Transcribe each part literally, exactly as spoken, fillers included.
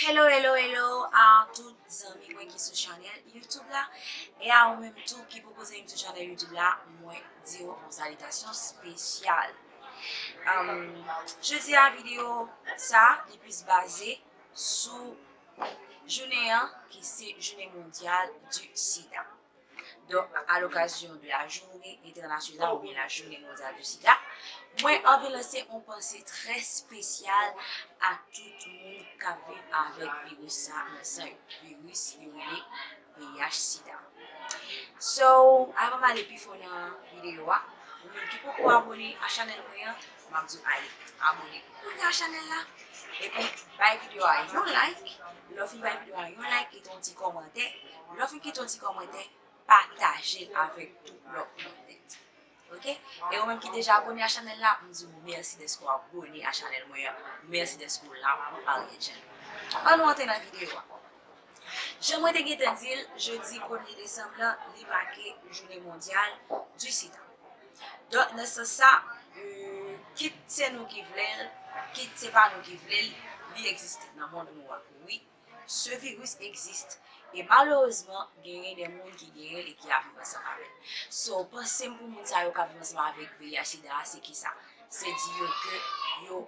Hello, hello, hello a tout zanmi mwen ki sou chanèl YouTube la. E a ou menm tou ki poko zanmi m sou chanèl YouTube la, mwen di w yon salitasyon espesyal. Um, jodi a videyo sa, li plis baze sou jounen an ki se jounen mondyal di sida. Donk, à l'occasion de la journée internationale oubyen la journée mondiale du sida, mwen anvi lanse yon panse trè espesyal a tout moun k ap viv avèk viris sa nan san yo. Viris yo rele V I H sida. So, avan m ale pi fon nan videyo a, ou menm ki poko abone a chanèl mwen an, m ap di w ale abone kounye a chanèl la, epi bay videyo a yon like. Lè w fin bay videyo a yon like, kite yon ti kòmantè. Lè w fin kite yon ti kòmantè, pataje l avèk tout lòt moun nèt. Oke? E ou menm ki deja abone a chanèl la, m di w mèsi dèske w abone a chanèl mwen an. Mèsi dèske w la pou Ariel Channel. Ann nou antre nan videyo a. Jan mwen te gentan di l, jodi premye desanm lan, li make jounen mondyal di sida. Donk, nan sans sa, euh, kit se nou ki vle l, kit se pa nou ki vle l, li egziste nan mond nou a. Wi, ce virus existe. E malerezman, genyen de moun ki genyen l e ki ap viv ansanm avè l. So, panse m pou moun sa yo k ap viv ansanm avèk V I H sida a, se kisa? Se di yo ke yo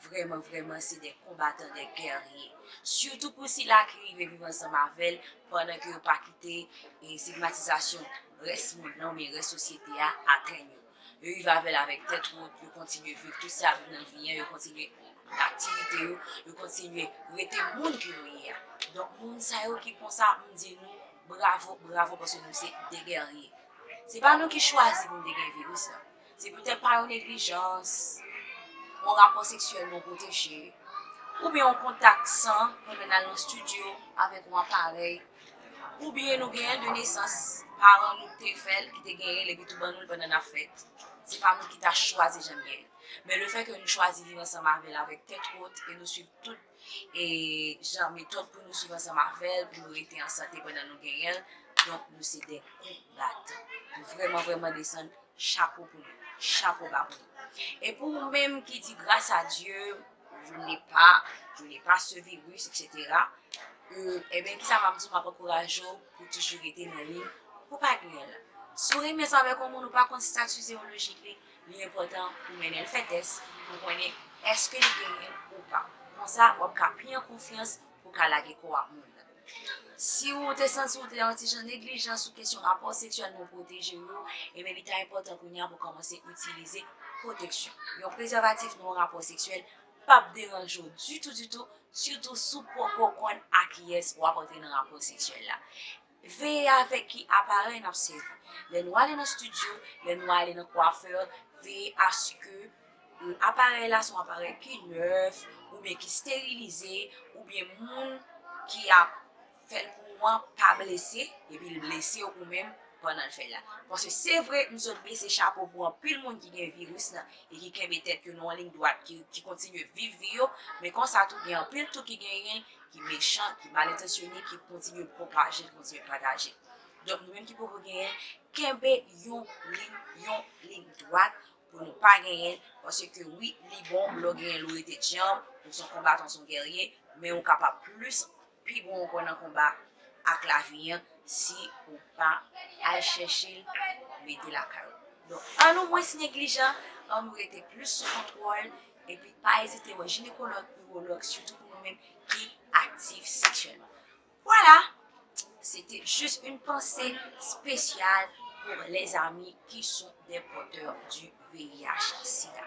vrèman, vrèman, se de konbatan, de gèrye. Sitou pou sila ki rive viv ansanm avè l, pandan ke yo pa kite, e, estigmatizasyon rès mond lan oubyen rès sosyete a atenn yo. Yo rive avè l avèk tèt wot, yo kontinye viv tout sa, viv nan vi an, yo kontinye aktivite yo, yo kontinye rete moun ke yo ye a. Donk, moun sa yo ki konsa, m di nou, bravo, bravo, paske nou se de gèrye. Se pa nou ki chwazi pou n te gen viris la. Se petèt pa yon neglijans, yon rapò seksyèl non pwoteje, oubyen yon kontak san pandan n al nan estidyo avèk yon aparèy, oubyen nou genyen l de nesans, paran nou te fè l, ki te genyen l, epi tou ban nou l pandan n ap fèt. Se pa nou ki ta chwazi jan n genyen l. Men lefètke nou chwazi viv ansanm avè l avèk tèt wot e nou swiv tout, e, jan metòd pou nou swiv ansanm avè l, pou nou rete an sante pandan nou genyen l, donk nou se de konbatan. Nou vrèman, vrèman desann chapo pou nou. Chapo ba pou nou. E pou ou menm ki di, grâce à Dieu, je n'ai pas, je n'ai pas ce virus, et cetera, euh, ebyen, kisa m ap di w, m ap ankouraje w pou toujou rete nan liy pou w pa genyen l. Si w renmen ansanm avèk yon moun, ou pa konn estati sewolojik li, li enpòtan pou w mennen l fè tès, pou w konnen èske li genyen l ou pa. Konsa, w ap ka pi an konfyans pou w ka lage kò ak moun nan. Si w te santi w te nan yon ti jan neglijans sou kesyon rapò seksyèl non pwoteje yo, ebyen, li ta enpòtan kounye a pou w kòmanse itilize pwoteksyon. Yon prezèvatif nan yon rapò seksyèl p ap deranje w ditou, ditou, sitou si w poko konn a kiyès w ap antre nan rapò seksyèl la. Veye avèk ki aparèy n ap sèvi. Lè nou ale nan estidyo, lè nou ale nan kwafè, veye aske aparèy la se yon aparèy ki nèf, oubyen ki esterilize, oubyen moun ki ap fè l pou ou an pa blese, epi l blese w ou menm pandan l fè l la. Paske se vre, m sot blese, chapo pou anpil moun ki gen viris lan e ki kenbe tèt yo nan yon liy dwat, ki, ki kontinye viv vi yo, men konsa tou, gen anpil tou ki genyen l, ki mechan, ki malentansyone, ki kontinye pwopaje l, kontinye pataje l. Donk, nou menm ki poko genyen l, kenbe yon liy, yon liy dwat, pou nou pa genyen l, paske wi, li bon, lè w genyen l, ou rete djanm, ou se yon konbatan, ou se yon gèrye, men ou kapab plis, pi bon ankò nan konba ak lavi an, si ou pa al chèche l, mete lakay ou. Donk, ann nou mwens neglijan, ann nou rete plis sou kontwòl, epi pa ezite wè jinekològ, iwològ, sitou pou nou menm ki aktif seksyèlman. Voilà, c'était juste une pensée spéciale pour les amis qui sont des porteurs du V I H sida.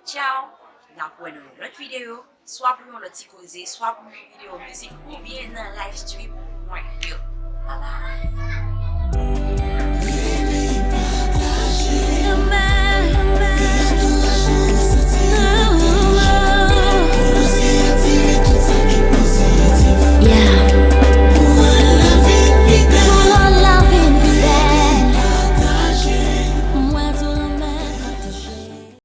Ciao, n ap wè nan yon lòt videyo, swa pou yon lòt ti koze, swa pou yon videyo mizik, oubyen nan live stream mwen yo. Bye bye.